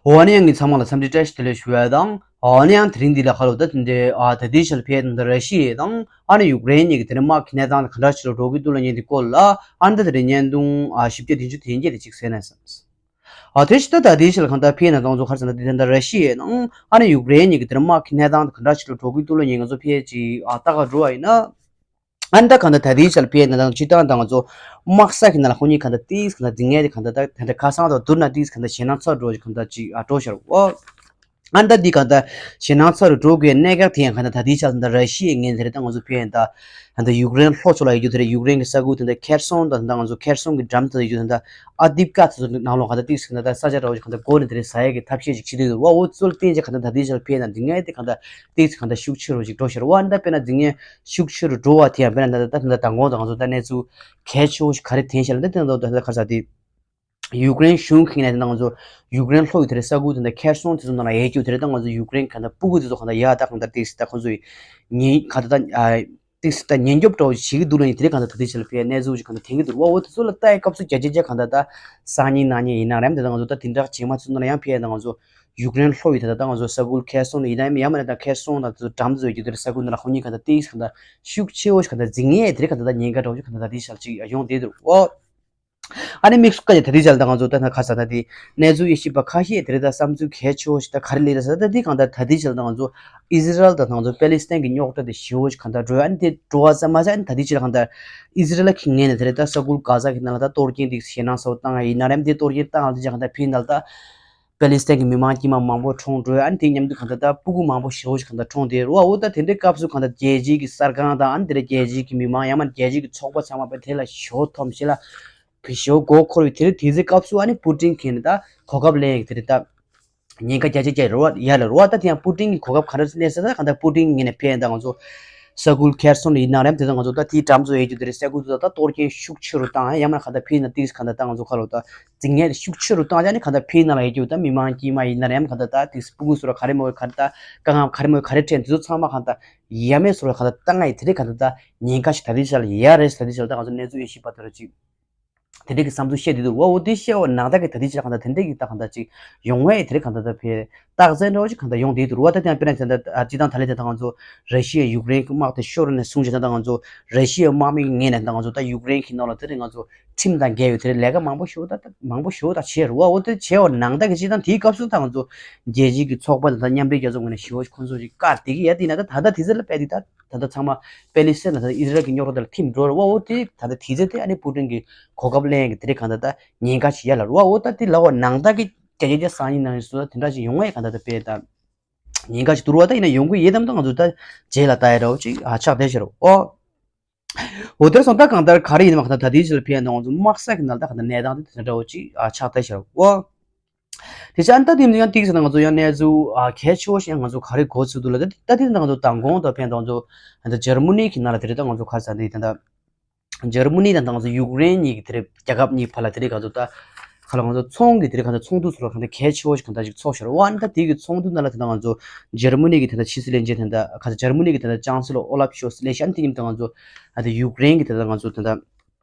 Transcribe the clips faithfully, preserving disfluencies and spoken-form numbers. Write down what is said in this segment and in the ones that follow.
འོ་ཨ་ནི་ཡང་ངས་ཚང་མ་ལ་འཚམས་འདྲི་བཀྲ་ཤིས་བདེ་ལེགས་ཞུ་ཡ་དང་། ཨ་ནི་ཡང་དེ་རིང་འདི་ལ་ཁ་ལོ་ད་དེ་འདྲའི་ཨ་ད་ལྟའི་ཆར་ཕེབས་ད་ར་ཤི་ཡ་དང་ཨ་ནི་ཡུཀ་རེན་གཉིས་ཀྱི་དེ་ནས་དམག་གི་གནས་སྟངས་དེ་ག་འདྲ་ཞིག་ལ་འགྲོ་གི་འདུག་ལབ་མཁན་དེ་སྐོར་ལ་ཨ་ནི་ད་དེ་རིང་བརྙན་ཐུང་ཨ་བཞི་བརྒྱ་བདུན་ཅུ་དོན་བརྒྱད་དེ་ཅིག་གསན་ན་བསམས། ཨ་དེ་ཕྱི་ད་ད་ལྟའི་ཆར་ལ་གང་ལྟར་ཕེབས་ན་ད་ང་ཚོ་ག་རེ་ཟེར་ན་དེ་ད་ར་ཤི་ཡ་དང་ཨ་ནི་ཡུཀ་རེན་གཉིས་ཀྱི་དེ་ནས་དམག་གི་གནས་སྟངས་དེ་ག་འདྲ་ཞིག་ལ་འགྲོ་གི་འདུག་ལབ་མཁན་ང་ཚོ་ཕེབས་ཅིག་ཨ་ལྟ་ག་འགྲོ་བ་ཡིན་ན། ཨ་ནི་ད་གང་ལྟར་ད་ལྟའི་ཆར་ཕེབས་ན་དང་སྤྱིར་བཏང་ད་ང་ཚོ་དམག་ས་གི་ནང་ལ་ཁོ་གཉིས་གང་ལྟར་ཏིས་གང་ལྟར་འཛིང་ངེས་དེ་གང་ལྟར་ད་ད་ལྟ་ཁ་སང་དང་བསྡུར་ན་ཏིས་གང་ལྟར་ཞེད་སྣང་ཚ་འགྲོ་ཞིག་གང་ལྟར་ཅིག་ཨ་འགྲོ་ཤར་འོ། ཨ་ནི་ད་འདི་གང་ལྟར་ཞེད་སྣང་ཚ་རུ་འགྲོ་དགོས་གནད་འགག་དེ་ཡང་གང་ལྟར་ད་ལྟའི་ཆར་ད་ར་ཤི་ཡའི་ངོས་དེ་རེད་ད་ང་ཚོ་ཕེབས་ཡིན་ད་ད་ལྟ་ཡུཀ་རེན་ལྷོ་ཕྱོགས་ལ་ཡོད་རྒྱུ་དེ་རེད། ཡུཀ་རེན་གྱི་ས་ཁུལ་དེ་འདྲ་ཁེར་སོང་དང་ད་ང་ཚོ་ཁེར་སོང་གི་འགྲམ་དུ་ཡོད་རྒྱུ་དེ་འདྲ་ཨ་དིབ་ཀ་དེ་ཚོ་ནང་ལོགས་གང་ལྟར་ཏིས་གང་ལྟར་ས་ཆ་འདྲ་བོ་ཞིག་གང་ལྟར་སྒོ་ནས་དེ་རེད་ཟ་ཡས་ཀྱི་ཐབས་ཤེས་ཤིག་བྱེད་དུས་འོ་འོ་ཚོ་ལ་བརྟེན་བྱས་གང་ལྟར་ད་ལྟའི་ཆར་ཕེབས་ན་འཛིང་ངེས་དེ་གང་ལྟར་ཏིས་གང་ལྟར་ཤུགས་ཆེ་རུ་ཞིག་འགྲོ་ཤར་བ་ཨ་ནི་ད་དཔེར་ན་འཛིང་ངེས་ཤུགས་ཆེ་རུ་འགྲོ་བ་དེ་ཡང་དཔེར་ན་ད་ལྟ་ད་ལྟ་མདང་དགོང་དུ་ང་ཚོ་ད་གནས་ཚུལ་གལ་ཆེ་བོ་ཞིག་ག་རེ་ཐོན་ཤག་ལ་འདི་ལྟ་ན་ད་ལྟ་ག་རེ་ཟེར་དེ། ཡུཀ་རེན་གཞུང་གིས་ནས་ད་ལྟ་ང་ཚོ་ཡུཀ་རེན་ལྷོ་ཡི་དེ་རེད་ས་ཁུལ་དེ་འདྲ་ཁེར་སོང་དེ་ཚོ་ནང་ལ་ཡལ་རྒྱུ་དེ་རེད་ད་ང་ཚོ་ཡུཀ་རེན་ག་འདྲ་སྤུ་གུ་དེ་ཚོ་ག་འདྲ་ཡག་ད་ག་འདྲ་ཏིག་སི་ད་ཁོ་ཚོ་ཡི་ཉེན་ག་འདྲ་ད་ཏིག་སི་ད་ཉེན་སྐྱོབ་འདྲ་བོ་ཞིག་བྱེད་ཀྱི་འདུག་ལ་ཡིན་དེ་རེད་ག་འདྲ་ད་ལྟའི་ཆར་ལ་ཕེབས་གནས་ཚུལ་ཞིག་ག་འདྲ་ཐོན་གྱི་འདུག་བ་འོ་དེ་ཚོ་ལ་ལྟ་ཡི་སྐབས་སུ་བརྒྱ་ཆ་བརྒྱ་ག་འདྲ་ད་སང་ཉིན་གནངས་ཉིན་ཡིན་ན་རེམ་དེ་ད་ང་ཚོ་ད་དེ་འདྲ་བྱེད་མ་ཚུད་ན་ཡང་ཕེབས་ད་ང་ཚོ་ཡུཀ་རེན་ལྷོ་ཡི་དེ་ད་ད་ང་ཚོ་ས་ཁུལ་ཁེར་སོང་ནས་ཡིན་ན་ཡང་མིན་ཡང་མ་ན་ད་ཁེར་སོང་ད་དེ་ཚོ་འགྲམ་དུ་ཡོད་རྒྱུ་དེ་རེད་ས་ཁུལ་ནང་ལ་ག་འདྲ་ཏིག་སི་ག་འདྲ་ཤུགས་ཆེ་བོ་ཞིག་ག་འདྲ་འཛིང་ངེས་དེ་རེད་ག་འདྲ་ད་ཉེན་ཁ་འདྲ་བོ་ཞིག་ག་འདྲ་ད་ལྟའི་ཆར་ཅིག་ཡོང་བསྡད་འདུག་བ། ཨ་ནི་དམིགས་སུ་བཀར་ནས་ད་ལྟའི་ཆར་ད་ང་ཚོ་ད་ནི་ཁ་ས་ད་དེ་གནས་ཚུལ་དབྱེ་ཞིབ་པ་ཁ་ཤས་དེ་རེད་ད་བསམ་ཚུལ་གལ་ཆེ་བོ་ཞིག་ད་ག་རེ་སླེབས་རེད་ཟེར་ད་དེ་གང་ལྟར་ད་ལྟའི་ཆར་ད་ང་ཚོ་ཨི་ཟི་རལ་དང་ང་ཚོ་པེ་ལི་སི་ཐན་གྱི་རྙོག་དྲ་དེ་ཞེ་བོ་ཞིག་གང་ལྟར་འགྲོ་ཡ་ཨ་ནི་དེ་འགྲོ་བ་ཙམ་མ་ཟད་ཨ་ནི་ད་ལྟའི་ཆར་གང་ལྟར་ཨི་ཟི་རལ་གྱི་ངོས་ནས་དེ་རེད་ད་ས་ཁུལ་གྷ་ཟ་གི་ནང་ལ་ད་གཏོར་སྐྱོན་དེ་ཞེད་སྣང་ཚ་བོ་བཏང་ཡ་ཡིན་ན་རེད་ཨ་ནི་དེ་གཏོར་སྐྱོན་བཏང་ཡ་དེ་ཅང་གང་ལྟར་ཕི་ནང་ལ་ད་པེ་ལི་སི་ཐན་གྱི་མི་མང་དཀྱུས་མ་མང་པོ་གྲོངས་འགྲོ་ཡ་ཨ་ནི་དེ་མཉམ་དུ་གང་ལྟར་ད་སྤུ་གུ་མང་པོ་ཞེ་བོ་ཞིག་གང་ལྟར་གྲོངས་དེ་རེད་བ། འོ་ད་དེ་འདྲའི་སྐབས་སུ་གང་ལྟར་རྒྱལ་སྤྱིའི་གི་གསར་ཁང་དང་ཨ་ནི་དེ་འདྲའི་རྒྱལ་སྤྱིའི་གི་མི་མང་ཡང་མ་རྒྱལ་སྤྱིའི་གི་ཚོགས་པ་ཚང་མ་པ་དེ་ལ་ཞེ་བོ་འཐོམ་ཞེ་ལ། བི་ཤོ་མགོ་འཁོར་བའི་དེ་རིང་དེ་ཚེ་སྐབས་སུ་ཨ་ནི་པུ་ཏིན་གྱིས་ནི་ད་གོ་སྐབས་ལེན་ཡག་དེ་རེད་ད། ཉེན་ཁ་རྒྱ་ཆེ་རྒྱ་རེད་བ་ཡ་ལ་རེད་བ། ད་དེ་ཡང་པུ་ཏིན་གྱིས་གོ་སྐབས་ག་རེ་ལེན་ཟེར་ད་གང་ལྟར་པུ་ཏིན་ངོས་ནས་ཕེབས་ཡིན་ད་ང་ཚོ་ས་ཁུལ་ཁེར་སོང་ལ་ཡིན་ན་རེད་དེ་ད་ང་ཚོ་ད་དེའི་འགྲམ་ཚོ་ཡོད་རྒྱུ་དེ་རེད་ས་ཁུལ་དུ་ད་གཏོར་སྐྱོན་ཤུགས་ཆེ་རུ་བཏང་ཡང་མ་གང་ལྟར་ཕི་ནང་ཏིག་གང་ལྟར་ད་ང་ཚོ་ཁ་ལོ་ད་འཛིང་ངེས་ཤུགས་ཆེ་རུ་བཏང་ཡ་ནི་གང་ལྟར་ཕི་ནང་ལ་ཡོད་རྒྱུ་ད་མི་མང་དཀྱུས་མ་ཡིན་ན་རེད་གང་ལྟར་ད་ཏིག་སྤུ་གུ་སོ་ར་ག་རེ་མོ་ག་རེ་ད་དཀའ་ངལ་ག་རེ་མོ་ག་རེ་འཕྲད་དེ་ཚོ་ཚང་མ་གང་ལྟར་ཡ་མེད་སོ་ར་གང་ལྟར་བཏང་ཡ་དེ་རེད་གང་ལྟར་ད་ཉེན་ཁ་ཞིག་ད་དེ་ཆ་ལ་ཡ་རེད་ད་དེ་ཆ་ལ་ད་ང་ཚོ་གནས་ཚུལ་ཡེ་ཤེས་པ་དེ་ར་ཅིག་དེ་འདྲའི་གི་བསམ་ཚུལ་བཤད་དེ་འདུག་བ། འོ་དེ་བཤད་བ་ནང་ལྟར་གི་ད་ལྟའི་ཆར་གང་ལྟར་དེ་འདྲའི་གི་ད་གང་ལྟར་ཅིག་ཡོང་བས་དེ་རེད་གང་ལྟར་ད་ཕེ་རྟགས་མཚན་འདྲ་བོ་ཅིག་གང་ལྟར་ཡོང་དེ་འདུག་བ། ད་དེ་ཡང་དཔེར་ན་ད་ལྟ་སྤྱི་བཏང་ད་ལྟའི་ད་ལྟ་ང་ཚོ་ར་ཤི་ཡ་ཡུཀ་རེན་གི་དམག་དེ་ཤོར་ནས་བཟུང་བྱས་ད་ལྟ་ང་ཚོ་ར་ཤི་ཡའི་དམག་མི་གི་ངོས་ནས་ད་ང་ཚོ་ད་ཡུཀ་རེན་གི་ནང་ལ་དེ་རེད་ང་ཚོ་ཁྲིམས་དང་འགལ་བའི་དེ་རེད་ལས་ཀ་མང་པོ་ཞེ་པོ་ད་ད་མང་པོ་ཞེ་པོ་ད་བྱས་རེད་བ། འོ་དེ་བྱས་བ་ནང་ལྟར་གི་སྤྱི་བཏང་དེའི་སྐབས་སུ་ད་ང་ཚོ་རྒྱལ་སྤྱིའི་གི་ཚོགས་པ་དང་ད་མཉམ་འབྲེལ་རྒྱལ་ཚོགས་ངོས་ནས་ཞེ་པོ་ཅིག་ཁོང་ཚོ་ཅིག་བཀག་དེ་གི་ཡ་དེ་ཡིན་ན་ད་ད་ལྟ་དེ་ཚོ་ལ་དཔེ་དེ་ད། ད་ལྟ་ཚང་མ་པེ་ལི་སི་ཐན་དང་ད་ལྟ་ཨི་ཟི་རལ་གྱི་རྙོག་དྲ་དེ་ལ་ཐིམ་འགྲོ་རེད་བ། འོ་དེ་ད་ལྟ་དེ་ཚེ་དེ་ཨ་ནི་པུ་ཏིན་གྱི་གོ་སྐབས་ལེན་གྱི་དེ་རེད་གང་ལྟར་ད་ཉེན་ཁ་ཞིག་ཡ་ལ་རེད་བ། འོ་ད་དེ་ལ་བ་ནང་ལྟ་གི་རྒྱ་རྒྱ་རྒྱ་སང་ཉིན་ནང་ཡིན་སོང་ད་དེ་འདྲ་ཞིག་ཡོང་ངེས་གང་ལྟར་ད་དཔེ་ད་ཉེན་ཁ་ཞིག་འདུག་བ། ད་ཡིན་ན་ཡོང་གི་ཡོད་དམ་ད་ང་ཚོ་ད་རྗེས་ལ་ལྟ་ཡ་འདྲ་བོ་ཅིག་ཨ་ཆགས་བསྡད་ཤག་རེད་བ། འོ་དེར་སོང་ད་གང་ལྟར་ག་རེ་ཡིན་མ་གང་ལྟར་ད་དེའི་ཕྱིར་ཕེབས་ན་ང་ཚོ་དམག་ས་གི་ནང་ལ་ད་གང་ལྟར་གནས་སྟངས་དེ་དེ་འདྲ་བོ་ཅིག་ཨ་ཆགས་བསྡད་ཤག་རེད་བ། དེ་ཆ་ཨ་ནི་ད་དེ་ཡང་ཏིག་ཟེར་ན་ང་ཚོ་ཡང་གནས་ཚུལ་ཨ་གལ་ཆེ་བོ་ཞིག་ཡང་ང་ཚོ་ག་རེ་གོ་ཚུལ་འདུག་ལ་ད་ད་དེ་ད་ང་ཚོ་མདང་དགོང་དང་ཕན་ད་ང་ཚོ་ད་འཇར་མ་ནི་གི་ནང་ལ་དེ་རེད་ད་ང་ཚོ་ག་རེ་ཟེར་འདི་ད་ད་འཇར་མ་ནི་དང་ད་ང་ཚོ་ཡུཀ་རེན་གཉིས་ཀྱི་དེ་རེད་རྒྱལ་ཁབ་གཉིས་བར་ལ་དེ་རེད་ག་ཚོད་ད་ག་ལ་ང་ཚོ་ཚོང་གི་དེ་རེད་ག་ཚོད་ཚོགས་འདུ་ཚོ་ལ་ག་འདྲ་གལ་ཆེ་བོ་ཞིག་ག་འདྲ་ཞིག་ཚོགས་ཤར་བ། ཨ་ནི་ད་དེ་གི་ཚོགས་འདུ་ནང་ལ་དེ་ད་ང་ཚོ་འཇར་མ་ནི་གི་དེ་ད་ཕྱི་སྲིད་བློན་ཆེན་དེ་ད་ག་ཚོད་འཇར་མ་ནི་གི་དེ་ད་ཅང་སི་ལོ་ཨོ་ལབ་ཤོལ་ཚ་བློན་ཆེན་ཨ་ནི་དེ་ཉིན་ད་ང་ཚོ་ཨ་ད་ཡུཀ་རེན་གི་དེ་ད་ང་ཚོ་དེ་ད།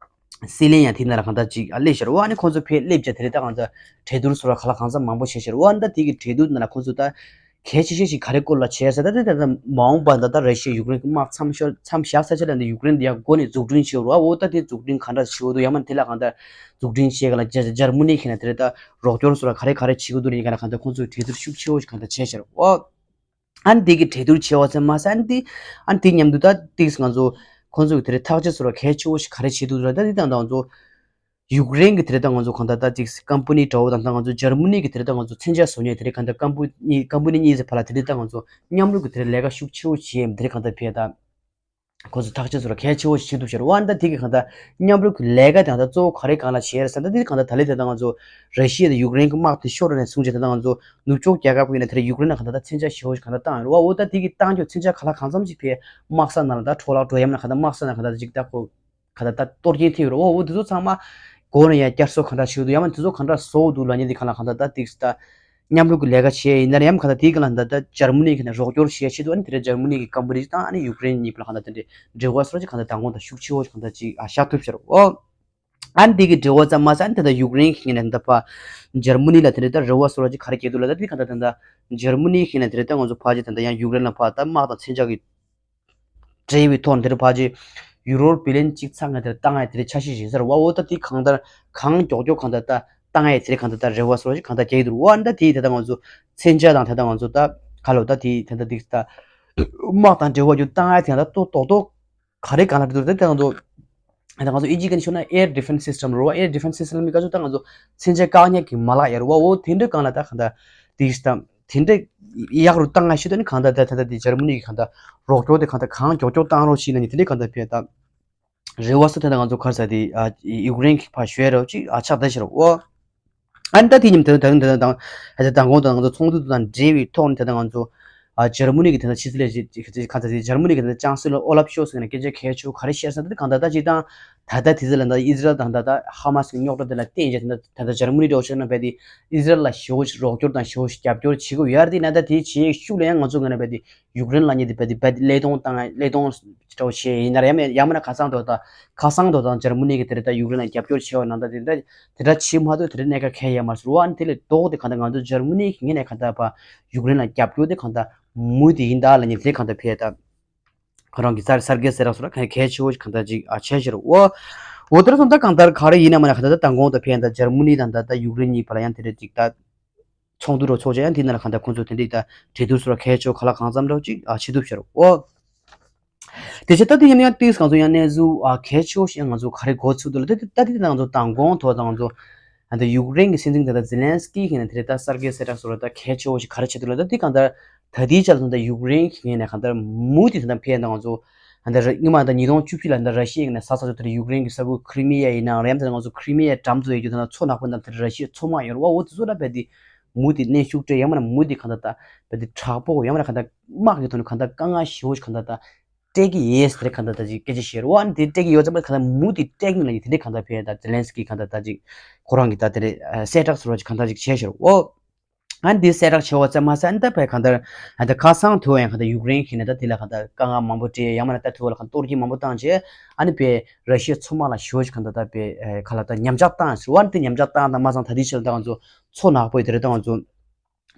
སྲིད་བློན་ཡང་དེའི་ནང་ལ་གང་ལྟར་ཅིག་ཨ་སླེབས་ཤར་བ། ཨ་ནི་ཁོང་ཚོ་ཕེབས་སླེབས་བྱས་དེ་རེད་ད་གང་ལྟར་གྲོས་བསྡུར་སོགས་ལ་ག་ལ་གང་འཚམ་མང་པོ་བྱས་ཤར་བ། ཨ་ནི་ད་དེ་གི་གྲོས་བསྡུར་ནང་ལ་ཁོང་ཚོ་ད་གལ་ཆེ་ཤོས་ཤིག་ག་རེ་སྐོར་ལ་བྱས་ཟེར་ད་དེ་ད་ལྟ་མ་འོངས་པ་ད་ལྟ་ར་ཤི་ཡ་ཡུཀ་རེན་གི་དམག་མཚམས་ཤོར་མཚམས་བཞག་ས་ཆ་ལ་འདི་ཡུཀ་རེན་འདི་ཡང་སྒོ་ནས་འཛུགས་སྐྲུན་བྱེད་རོགས། འོ་ད་དེ་འཛུགས་སྐྲུན་ག་འདྲ་བྱེད་འོ་དུ་ཡང་མ་དེ་ལ་གང་ལྟར་འཛུགས་སྐྲུན་བྱེད་ག་ལ་འཇར་འཇར་མ་ནི་ཁེ་ན་དེ་རེད་ད་རོགས་སྐྱོར་སོགས་ལ་ག་རེ་ག་རེ་བྱེད་དགོས་འདུག་རེད་ག་ལ་གང་ལྟར་ཁོང་ཚོས་གྲོས་བསྡུར་ཤུགས་ཆེ་བོ་ཞིག་གང་ལྟར་བྱས་ཤར་འོ། ཨ་ནི་དེ་གི་གྲོས་བསྡུར་བྱས་པ་ཚོ་མ་ཟད་ཨ་ནི་དེ་ཨ་ནི་དེ་མཉམ་དུ་ད་ཏིག་ང་ཚོ་ཁོང་ཚོ་གི་དེ་རེད་ཐག་གཅོད་ཚོ་ར་གལ་ཆེ་བོ་ཞིག་ག་རེ་བྱེད་འདུག་ར་ད་འདི་དང་ད་ང་ཚོ་ཡུཀ་རེན་གི་དེ་རེད་ད་ང་ཚོ་གང་ལྟར་ད་ཅིག་ཀམ་པ་ནི་འདྲ་བོ་དང་ད་ང་ཚོ་འཇར་མ་ནི་གི་དེ་རེད་ད་ང་ཚོ་མཚོན་ཆ་བཟོ་མཁན་དེ་རེད་གང་ལྟར་ཀམ་པ་ནི་ཀམ་པ་ནི་གཉིས་ཟེར་བ་ལ་དེ་རེད་ད་ང་ཚོ་མཉམ་རུབ་གི་དེ་རེད་ལས་ཀ་ཤུགས་ཆེ་བོ་བྱེད་ཡས་དེ་རེད་གང་ལྟར་ཕེ་ད། ཁོ་ཚོ་ཐག་གཅོད་ཚོ་ལ་གལ་ཆེ་བོ་ཞིག་བྱེད་ཐུབ་ཤར་བ། ཨ་ནི་ད་དེ་གི་གང་ལྟར་མཉམ་རུབ་ཀྱི་ལས་ཀ་དེ་ད་གཙོ་བོ་ག་རེ་སྒང་ལ་བྱས་རེད་ཟེར་ན་ད་དེ་གང་ལྟར་ད་ལྟའི་དེ་ད་ང་ཚོ་ར་ཤི་ཡ་དང་ཡུཀ་རེན་གྱི་དམག་དེ་ཤོར་ནས་བཟུང་བྱས་ད་ལྟ་ང་ཚོ་ནུབ་ཕྱོགས་རྒྱལ་ཁབ་ཀྱི་ཡིན་ན་དེ་ར་ཡུཀ་རེན་ལ་གང་ལྟར་ད་མཚོན་ཆ་ཞེ་བོ་ཞིག་གང་ལྟར་བཏང་ཡོད་རེད་བ། འོ་ད་དེ་གི་བཏང་རྒྱུ་མཚོན་ཆ་ག་ལ་གང་འཚམ་ཞིག་ཕེ་དམག་ས་ནང་ལ་ད་འཕྲོ་བརླག་འགྲོ་ཡ་མིན་ན་གང་ལྟར་དམག་ས་ནང་གང་ལྟར་ཅིག་ད་ཁོ་གང་ལྟར་ད་གཏོར་སྐྱོན་ཐེབས་ཡོད་རེད་བ། འོ་དེ་ཚོ་ཚང་མ་སྒོ་ནས་ཡ་བསྐྱར་གསོ་གང་འདྲ་བྱེད་འདུག་ཡང་མིན་དེ་ཚོ་གང་འདྲ་བཟོ་འདུག་ལབ་མཁན་དེ་གང་ལ་གང་ལྟར་ད་ཏིག་ད། མཉམ་རུབ་ཀྱི་ལས་ཀ་བྱས་ཡིན་ན་ཡང་གང་ལྟར་དེའི་སྒང་ལ་ད་ལྟ་འཇར་མ་ནི་གི་ནས་རོགས་སྐྱོར་བྱེད་ཆེད་དུ་ཨ་ནི་དེ་རིང་འཇར་མ་ནི་གི་ཀམ་པ་ནི་དང་ཨ་ནི་ཡུཀ་རེན་གཉིས་བར་ལ་གང་ལྟར་དེ་འདྲའི་འབྲེལ་བ་སོགས་ཀྱི་གང་ལྟར་མདང་དགོང་དང་ཤུགས་ཆེ་བོ་ཞིག་གང་ལྟར་ཅིག་ཨ་བཞག་ཐུབ་ཤར་འོ། ཨ་ནི་དེ་གི་འབྲེལ་བ་ཙམ་མ་ཟད་ཨ་ནི་ད་ལྟ་ཡུཀ་རེན་གྱི་ངོས་ནས་ད་ལྟ་ཕར་འཇར་མ་ནི་ལ་དེ་འདྲ་ད་རེ་བ་བཟོ་འདྲ་ཅིག་ག་རེ་བྱེད་འདུག་ལབ་ད་དེ་གང་ལྟར་ད་ལྟ་འཇར་མ་ནི་གི་ངོས་ནས་དེ་འདྲ་ད་ང་ཚོ་ཕར་ཅིག་ད་ལྟ་ཡང་ཡུཀ་རེན་ལ་ཕར་ད་དམག་དང་མཚོན་ཆ་གི་འབྲེལ་བའི་ཐོག་ནས་དེ་འདྲ་ཕར་ཅིག་ཡུ་རོ་པི་ལི་ཡན་གཅིག་ཚང་ང་དེ་འདྲ་བཏང་ཡ་དེ་འདྲ་འཆར་གཞི་བཞེས་ས་རེད་བ། འོ་ད་དེ་གང་ལྟར་གང་མགྱོགས་མགྱོགས་གང་ལྟར་ད་བཏང་ཡ་དེ་འདྲ་གང་ལྟར་ད་རེ་བ་བཟོ་འདྲ་ཅིག་གང་ལྟར་བྱེད་ཀྱི་འདུག་འོ་ཨ་ནི་ད་དེ་ད་ལྟ་ང་ཚོ་མཚོན་ཆ་དང་ད་ལྟ་ང་ཚོ་ད་ག་ལོ་ད་དེ་ད་ལྟ་དེ་ད་དམག་དང་འབྲེལ་བ་རྒྱུ་བཏང་ཡ་དེ་ད་ལྟ་ཏོག་ཏོག་ཏོག་ག་རེ་གང་ལ་འགྲོ་དེ་ང་ཚོ་ང་ཚོ་ཨི་ཇི་གན་ཤོར་ན་air defense system་རོ། air defense system་མི་ག་ཚོད་ད་ང་ཚོ་མཚོན་ཆ་བཀག་ཉར་གྱི་མ་ལག་ཡར་བ་འོ་དེ་འདྲ་གང་ལ་ད་གང་ལྟར་དེ་ད་དེ་འདྲ་ཡག་རུ་བཏང་ང་ཤི་དོན་གང་ལྟར་ད་ད་ད་དེ་འཇར་མ་ནི་གི་གང་ལྟར་རོགས་སྐྱོར་དེ་གང་ལྟར་གང་མགྱོགས་མགྱོགས་བཏང་རོགས་ཤི་ན་ནི་དེ་འདྲ་གང་ལྟར་ཕེ་ད་རེ་བ་སུ་དེ་ད་ང་ཚོ་གར་ས་དེ་ཡུཀ་རེན་གྱི་ཕ་ཞོལ་རོགས་ཅིག་ཨ་ཆགས་ད་ཤི་རོ་འོ། ཨ་ནི་ད་དེ་ཉིན་དེ་ད་དེ་ད་ཨ་ད་དང་གོང་དང་ང་ཚོ་ཚོགས་འདུ་དང་འབྲེལ་བའི་ཐོག་ནས་ད་ང་ཚོ་ཨ་འཇར་མ་ནི་གི་ད་ཕྱི་སྲིད་ལས་ཁ་ཚ་དེ་འཇར་མ་ནི་གི་ད་ཅང་སི་ལོ་ཨོ་ལབ་ཤོ་སི་ནས་སྐད་ཆ་གལ་ཆེ་བོ་ག་རེ་བཤད་ས་དེ་གང་ལྟར་ད་ཅི་དང་ད་ལྟ་དེ་ཚོ་ལ་ད་ཨི་ཟི་རལ་དང་ད་ད་ཧ་མ་སི་གི་རྙོག་དྲ་དེ་ལ་བརྟེན་བྱས་ད་ད་ད་འཇར་མ་ནི་འདྲ་བོ་ཞིག་ན་བས་དེ་ཨི་ཟི་རལ་ལ་ཞེ་བོ་ཞིག་རོགས་སྐྱོར་དང་ཞེ་བོ་ཞིག་རྒྱབ་སྐྱོར་བྱེད་དགོས་ཡ་དེ་ན་ད་དེ་བྱེད་ཤུགས་ལ་ཡང་ང་ཚོ་ངོས་ནས་བས་དེ་ཡུཀ་རེན་ལ་ཉེ་དེ་བས་དེ་བས་དེ་ལས་གཏོང་བཏང་ལས་གཏོང་འདྲ་བོ་བྱས་ཡིན་ན་ཡང་ཡང་མིན་ན་ཁ་སང་དུ་ད་ཁ་སང་དུ་དང་འཇར་མ་ནི་གི་དེ་རེད་ད་ཡུཀ་རེན་ལ་རྒྱབ་སྐྱོར་བྱས་པ་ནང་ད་དེ་འདྲ་དེ་འདྲ་བྱེད་མ་ཐུབ་དེ་འདྲ་གནད་འགག་གལ་ཡོད་མ་རེད་ཟེར་བ། ཨ་ནི་དེ་ལས་ལྡོག་དེ་གང་ལྟར་ང་ཚོ་འཇར་མ་ནི་གི་ངོས་ནས་གང་ལྟར་ཕར་ཡུཀ་རེན་ལ་རྒྱབ་སྐྱོར་དེ་གང་ལྟར་མུ་མཐུད་ཡིན་ད་ལབ་ནས་དེ་གང་ལྟར་ཕེ་ད་ཁོ་རང་གི་སར་སར་གེ་སེ་རག་སོགས་ལ་གང་གལ་ཆེ་བོ་ཞིག་གང་ལྟར་ཅིག་ཨ་བྱས་ཤེར་འོ། འོ་དེར་སོང་ད་གང་ལྟར་ག་རེ་ཡིན་ན་མ་ན་གང་ལྟར་ད་མདང་དགོང་དུ་ཕེ་ད་འཇར་མ་ནི་དང་ད་ད་ཡུཀ་རེན་གཉིས་བར་ལ་ཡང་དེ་འདྲ་ཅིག་ད་ཚོགས་འདུ་རུ་ཚོགས་བྱས་ཡང་དེ་ནང་ལ་གང་ལྟར་ཁོང་ཚོ་དེ་འདྲ་ད་གྲོས་བསྡུར་སོགས་ལ་གལ་ཆེ་བོ་ག་ལ་གང་འཚམ་འདྲ་བོ་ཅིག་ཨ་བྱེད་ཐུབ་ཤེར་འོ། དེ་ཆ་ད་དེ་ཡིན་ན་ཡང་ཏིས་གང་ཚོ་ཡང་གནས་ཚུལ་ཨ་གལ་ཆེ་བོ་ཞིག་ང་ཚོ་ག་རེ་གོ་ཚུལ་འདུག་ལ་ད་དེ་ད་དེ་ང་ཚོ་མདང་དགོང་ཐོག་ད་ང་ཚོ་ཨ་ད་ཡུཀ་རེན་གྱི་སྲིད་འཛིན་ད་ད་ཛེ་ལན་སི་ཀི་ཡིན་ན་དེ་རེད་ད་སར་གེ་སེ་རག་སོགས་ལ་ད་གལ་ཆེ་བོ་ཞིག་ག་རེ་བྱེད་འདུག་ལ་ད་དེ་གང་ལྟར་ད་དེའི་ཆ་ལ་ད་ཡུཀ་རེན་གྱི་ངོས་ནས་གང་ལྟར་མུ་མཐུད་ད་ཕེ་ད་ང་ཚོ་ཨ་ད་ར་སྔོན་མ་ད་ཉིས་སྟོང་བཅུ་བཞི་ལ་ད་ར་ཤི་ཡའི་ངོས་ནས་ས་ས་ཚོ་དེར་ཡུཀ་རེན་གྱི་ས་ཁུལ་ཁི་རི་མི་ཡ་ཡིན་ནའང་རེད་ད་ང་ཚོ་ཁི་རི་མི་ཡའི་འགྲམ་ཚོ་ཡོད་རྒྱུ་ད་ན་མཚོ་ནག་པོ་ད་དེར་ར་ཤི་ཡའི་མཚོ་དམག་ཡོད་རེད་བ། འོ་དེ་ཚོ་ལ་བས་དེ་མུ་མཐུད་གནོན་ཤུགས་སྤྲད་ཡང་མིན་ན་མུ་མཐུད་གང་ལྟར་ད་བས་དེ་དྲག་པོ་ཡང་མིན་ན་གང་ལྟར་དམག་གི་ཐོག་ནས་གང་ལྟར་དཀའ་ངལ་ཞེ་བོ་ཞིག་གང་ལྟར་ད་སྤྲད་ཀྱི་ཡིན་ཟེར་གང་ལྟར་ད་ཅིག་སྐད་ཆ་བཤད་རོགས། ཨ་ནི་དེ་སྤྲད་ཀྱི་ཡོད་ཙམ་པ་གང་ལྟར་མུ་མཐུད་སྤྲད་ཀྱི་ལ་ཡིན་དེ་འདྲའི་གང་ལྟར་ཕེ་ད་ཛེ་ལན་སི་ཀི་གང་ལྟར་ད་ཅིག་ཁོ་རང་གི་ད་དེ་རེད་གསལ་བསྒྲགས་ཟེར་བ་ཅིག་གང་ལྟར་ཅིག་བྱས་ཤར་འོ། ཨ་ནི་དེ་གསལ་བསྒྲགས་བྱས་པ་ཙམ་མ་ཟད་ཨ་ནི་ད་ཕེ་གང་ལྟར་ཨ་ད་ཁ་སང་ཐུ་བ་ཡང་གང་ལྟར་ཡུཀ་རེན་གྱི་ནས་ད་དེ་ལ་གང་ལྟར་དཀའ་ངལ་མང་པོ་སྤྲད་ཡང་མ་ན་ད་ཐུ་བ་ལ་གང་གཏོར་སྐྱོན་མང་པོ་བཏང་བྱས་ཨ་ནི་ཕེ་ར་ཤི་ཡའི་མཚོ་དམག་ལ་ཞེ་བོ་ཅིག་གང་ལྟར་ད་ཕེ་ག་ལ་ད་ཉམས་ཆག་བཏང་ཟེར་བ། ཨ་ནི་དེ་ཉམས་ཆག་བཏང་དང་མ་ཚང་ད་དེ་ཕྱིར་ད་ང་ཚོ་མཚོ་ནག་པོ་ཡི་དེ་རེད་ད་ང་ཚོ།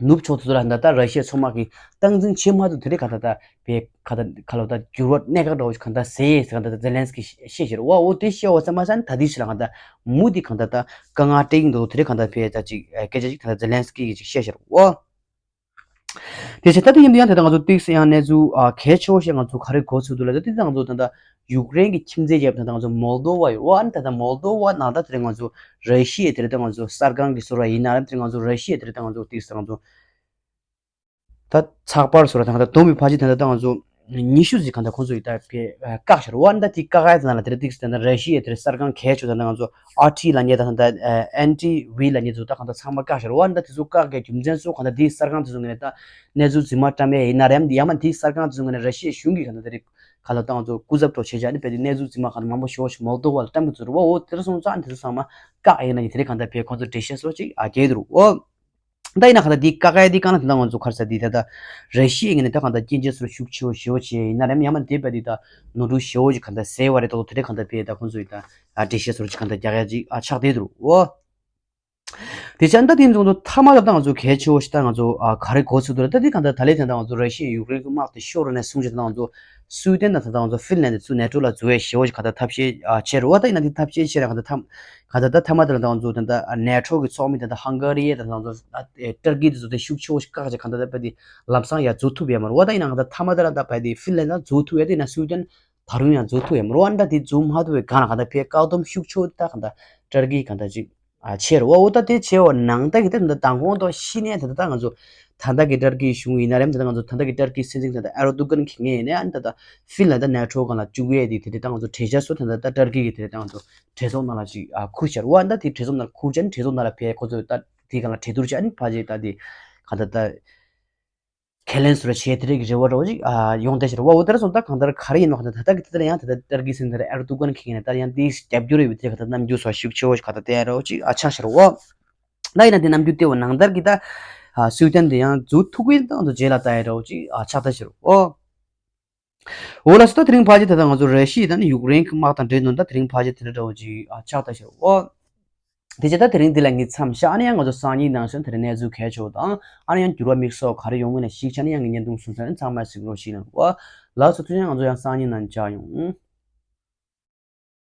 ནུབ་ཕྱོགས་དེ་ཚོ་ལ་ད་ལྟ་ར་ཤི་ཡའི་མཚོ་དམག་གིས་སྟངས་འཛིན་བྱེད་མ་ཐུབ་དེ་རིང་ག་ད་ལྟ་བའི་ག་ད་ག་ལ་ད་འགྱུར་བ་གནད་འགག་འདྲ་བོ་ཞིག་ག་ད་ཟེར་ཡས་ག་ད་ཛེ་ལན་སི་ཀི་བཤད་ཤེར་བ། འོ་དེ་བཤད་བ་ཙམ་མ་ཟད་ད་དེ་ཕྱི་ལ་ག་ད་མུ་དེ་ག་ད་ད་དཀའ་ངལ་སྤྲད་ཀྱི་འདུག་དེ་རིང་ག་ད་བའི་ད་ཅིག་སྐད་ཆ་ཅིག་ད་ཛེ་ལན་སི་ཀི་གིས་ཅིག་བཤད་ཤེར་བ། དེ་བྱས་ད་དེ་ཡིན་དུ་ཡང་ད་ལྟ་ང་ཚོ་ཏིག་སེ་ཡང་གནས་ཚུལ་ཨ་གལ་ཆེ་བོ་ཞིག་ང་ཚོ་ག་རེ་གོ་ཚུལ་འདུག་ལ་ད་དེ་ད་ང་ཚོ་ད་ད། ཡུཀ་རེན་གྱི་ཁྱིམ་མཚེས་རྒྱལ་ཁབ་དང་ང་ཚོ་མོལ་དོ་བ་ཡོད་རེད་བ། ཨ་ནི་ད་ལྟ་མོལ་དོ་བ་ནང་ད་དེ་རིང་ང་ཚོ་ར་ཤི་ཡའི་དེ་རིང་ད་ང་ཚོ་གསར་ཁང་གི་བཟོ་འདྲ་ཡིན་ན་རེད། དེ་རིང་ང་ཚོ་ར་ཤི་ཡའི་དེ་རིང་ད་ང་ཚོ་ཏིག་ས་ང་ཚོ་ད་ཚགས་པར་བཟོ་འདྲ་དང་ད་བསྡོམས་པའི་ཕལ་ཆེར་ད་ལྟ་ད་ང་ཚོ་ཉི་ཤུ་ཟིག་གང་ལྟར་ཁོང་ཚོ་ཡི་ད་ཕེ་བཀག་ཤར་བ། ཨ་ནི་ད་དེ་བཀག་ཡ་དེ་ནང་ལ་དེ་རིང་ཏིག་ས་ད་ལྟ་ར་ཤི་ཡའི་དེ་རིང་གསར་ཁང་གལ་ཆེ་ད་ལྟ་ང་ཚོ་ཨར་ཊི་ལབ་མཁན་དང་ད་ལྟ་ཨེན་ཊི་ཝི་ལབ་མཁན་ཚོ་ད་གང་ལྟར་ཚང་མ་བཀག་ཤར་བ། ཨ་ནི་ད་དེ་ཚོ་བཀག་གི་རྒྱུ་མཚན་ཚོ་གང་ལྟར་དེའི་གསར་ཁང་དེ་ཚོ་ངོས་ནས་ད་གནས་ཚུལ་རྫུན་མ་བཀྲམ་ཡ་ཡིན་ན་རེད། ཡང་མ་དེའི་གསར་ཁང་དེ་ཚོ་ངོས་ནས་ར་ཤི་ཡའི་གཞུང་གི་གང་ལྟར་དེ་རིང་ག་ལ་ཏང་ཚོ་སྐུ་ཚབ་ཐོག་བྱས་བྱས་ནི་བས་དེ་གནས་ཚུལ་རྫུན་མ་གང་མང་པོ་ཞེ་པོ་ཞིག་མོལ་དོ་བ་ལ་བཀྲམ་གི་ཚུལ་རེད་བ། འོ་དེར་སོང་ཙང་དེ་ཚོ་ཚང་མ་བཀག་ཡིན་ན་ཡིན་དེ་རིང་གང་ལྟར་བས་ཁོང་ཚོ་འགྲེལ་བཤད་སོགས་ཅིག་ཨ་རྒྱག་གི་འདུག་འོ། ད་ཡིན་ན་གང་ལྟར་འདི་བཀག་ཡ་འདི་བཀག་ན་དེ་འདྲ་ང་ཚོ་ག་རེ་ཟེར་འདི་ད་ལྟ་ར་ཤི་ཡའི་ངོས་ནས་ད་གང་ལྟར་སྐྱོན་བརྗོད་སོགས་ཤུགས་ཆེ་བོ་ཞེ་པོ་བྱས་ཡིན་ན་རེད། ཡང་མ་དེ་བས་འདི་ད་ནོར་འཁྲུལ་ཞེ་པོ་ཅིག་གང་ལྟར་ཟེར་བ་རེད། ད་དེ་རིང་གང་ལྟར་བས་ད་ཁོང་ཚོ་ཡིས་ད་ཨ་འགྲེལ་བཤད་སོགས་ཅིག་གང་ལྟར་རྒྱག་ཡ་ཅིག་ཨ་ཆགས་བསྡད་འདུག་འོ། དེ་བྱས་ད་དེ་ཚོ་ཚོ་མཐའ་མ་ལ་ད་ང་ཚོ་གལ་ཆེ་བོ་ཞིག་ད་ང་ཚོ་ཨ་ག་རེ་གོ་ཚུལ་འདུག་ལ། ད་དེ་གང་ལྟར་ད་ལས་དེ་ད་ང་ཚོ་ར་ཤི་ཡ་ཡུཀ་རེན་གྱི་དམག་དེ་ཤོར་ནས་བཟུང་བྱས་ད་ང་ཚོ་སུའི་ཏན་དང་ད་ང་ཚོ་ཧྥིན་ལན་དེ་ཚོ་ནེ་ཊོ་ལ་འཛུལ་བའི་ཞེ་བོ་ཞིག་ག་ད་ཐབས་ཤེས་ཨ་བྱས་རེད་བ། ད་ཡིན་ན་དེ་ཐབས་ཤེས་བྱས་ར་ག་ད་ཐམ་ག་ད་ད་མཐའ་མ་དེ་ལ་ད་ང་ཚོ་ད་ད་ནེ་ཊོ་གི་ཚོགས་མི་དེ་ད་ཧང་ག་རི་ཡ་ད་ང་ཚོ་ཨ་ཏར་ཀི་དེ་ཚོ་དེ་ཤུགས་ཆེ་བོ་ཞིག་བཀག་བྱས་ག་ད་ད་བས་དེ་ལམ་སང་ཡར་འཛུལ་ཐུབ་ཡ་མ་རེད་བ། ད་ཡིན་ན་ག་ད་མཐའ་མ་དེ་ལ་ད་བས་དེ་ཧྥིན་ལན་ལ་འཛུལ་ཐུབ་ཡ་དེ་ཡིན་ན་སུའི་ཏན་ད་རུང་ཡང་འཛུལ་ཐུབ་ཡ་མ་རེད་བ། ད་དེ་འཛུལ་མ་ཐུབ་པའི་སྒང་ལ་ག་ད་བས་བཀག་སྡོམ་ཤུགས་ཆེ་བོ་ད་ག་ད་ཏར་ཀི་ག་ད་ཅིག་ཨ་ཆེ་རུ་བ། འོ་ད་དེ་ཆེ་བ་ནང་ད་གི་ད་ད་མདང་དགོང་དུ་ཤི་ནས་ད་ད་ང་ཚོ་ད་ད་གི་ཏར་ཀི་གཞུང་ཡིན་ན་རེད། ད་ད་ང་ཚོ་ད་ད་གི་ཏར་ཀི་སྲིད་འཛིན་ད་ད་ཨེར་དོ་གན་གི་ངས་ནས་ཨ་ད་ད་ཧྥིན་ལན་ད་ནེ་ཊོ་གང་ལ་བཅུག་ཡས་དེ་དེ་ད་ང་ཚོ་གྲོས་འཆར་སོ་ད་ད་ད་ཏར་ཀི་གི་དེ་ད་ང་ཚོ་གྲོས་ཚོགས་ནང་ལ་ཅིག་ཨ་ཁུར་ཤར་བ། ད་དེ་གྲོས་ཚོགས་ནང་ཁུར་ཅན་གྲོས་ཚོགས་ནང་ལ་ཕེ་ཁོ་ཚོ་ད་དེ་གང་ལ་གྲོས་བསྡུར་བྱས་ཨ་ནི་ཕ་ཅིག་ད་དེ་ག་ད་ད། ཁས་ལེན་སོར་བྱེད་དེ་རིགས་རེ་བ་རོ་ཅིག་ཨ་ཡོང་དེ་ཕྱིར་བ། འོ་དེར་སོང་ད་གང་ལྟར་ག་རེ་ཡིན་ནོ་ག་ད་ད་ད་གི་ད་ད་ཡང་ད་ད་ཏར་ཀི་སྲིད་འཛིན་ཨེར་དོ་གན་གི་ཡིན་ན་ད་ཡང་དེའི་རྒྱབ་སྐྱོར་ཡོད་པའི་དེ་ག་ད་རྣམ་འགྱུར་སོགས་ཤུགས་ཆེ་བོ་ཞིག་ག་ད་དེ་རོ་ཅིག་ཨ་ཆགས་ཤར་བ། ད་ཡིན་ན་དེ་རྣམ་འགྱུར་དེ་བ་ནང་ལྟར་གི་ད་ཨ་སུའི་ཏན་དེ་ཡང་འཛུལ་ཐུབ་ཀྱི་སྟངས་དུ་རྗེས་ལ་ད་ཡ་རོ་ཅིག་ཨ་ཆགས་ད་ཕྱིར་བ། འོ་ལགས་སོ། ད་དེ་རིང་ཕལ་ཆེར་ད་ལྟ་ང་ཚོ་ར་ཤི་ཡ་དང་ནི་ཡུཀ་རེན་གྱི་དམག་དང་འབྲེལ་ནོ། ད་དེ་རིང་ཕལ་ཆེར་དེ་འདྲ་འདྲ་བོ་ཅིག་ཨ་ཆགས་ད་ཤག་འོ། དེ་བྱས་ད་དེ་རིང་འདི་ལ་ངས་མཚམས་བཞག་ཨ་ནི་ཡང་ང་ཚོ་སང་ཉིན་ནང་ཚུན་དེ་རིང་གནས་ཚུལ་གལ་ཆེ་བ་དང་ཨ་ནི་ཡང་འགྱུར་བ་དམིགས་བསལ་ག་རེ་ཡོང་མིན་ལ་གཞིགས་བྱས་ཨ་ནི་ཡང་ངས་བརྙན་ཐུང་བཟོ་མཚམས་ཚང་མ་གཟིགས་རོགས་ཞུ་གནང་། འོ་ལགས་སོ། ཐུགས་རྗེ་ཆེ། ང་ཚོ་ཡང་སང་ཉིན་ནང་མཇལ་ཡོང་།